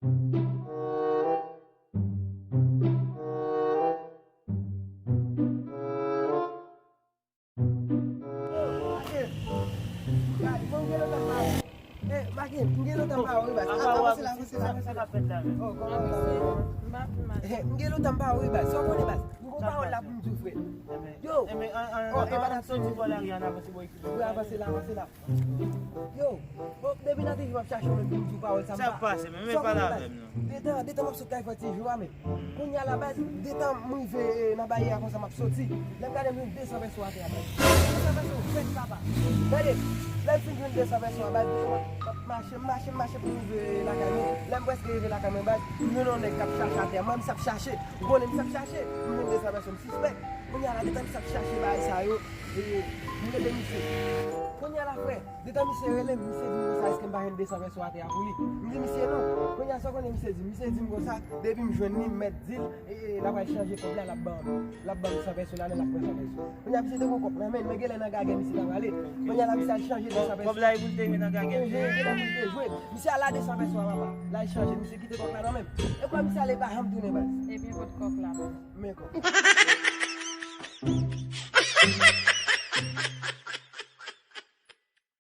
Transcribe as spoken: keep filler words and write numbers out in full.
M gen lontan m pa wè w wi baz. Avanse la, avanse la, avanse la. Oh, kòman w ye? M gen lontan m pa wè w wi baz. Sa w konnen baz? M gon pawòl la pou m di w frè. Yo. Oh, e pa ta soti bò lari an, avanse bò ekip. Wi, avanse la, avanse la. Yo, bon, depi nan depi m ap chache w menm pou m di w pawòl sa m pa. Sa pase, men men pale avè m non. Detan, detan m ap sot kay fè ti jou a men. Kounye a la baz, detan m rive eh, nan baryè a konsa m ap soti. Lè m gade m jwenn de san pèso atè a baz. De san pèso fèt papa. Gade, lè m fin jwenn de san pèso a baz, detan m ap mache, m mache, m mache pou m rive lakay mwen. Lè m prèske rive lakay mwen baz, m jwenn yon nèg k ap chache atè a. Mwen menm sa ap chache. Ou konnen m sa ap chache. M jwenn de san pèso, m sispèk. Kounye a la, detan m sa ap chache bagay sa yo, e, m rele misye. Kounye a la, frè, detan misye rele m, misye di m konsa, èske m pa jwenn de san pèso atè a pou li? M di misye non. Kounye a, sa w konnen misye di m? Misye di m konsa, depi m jwenn li, m mèt di l, e, e, l ap al chanje kòb la, l ap ban m. L ap ban m san pèso la, men l ap pran san pèso. Kounye a, misye te gon kòb nan men l, men genlè nan gagè misye t ap ale. Kounye a la, misye al chanje de san pèso. Kòb la, e pou l te jwe nan gagè. Genlè pou l te jwe. Misye al la de san pèso a, papa. L al chanje, misye kite kòb la nan men m. E kwa misye ale pa janm tounen baz. Ebyen, pot kòk la. Men kòk.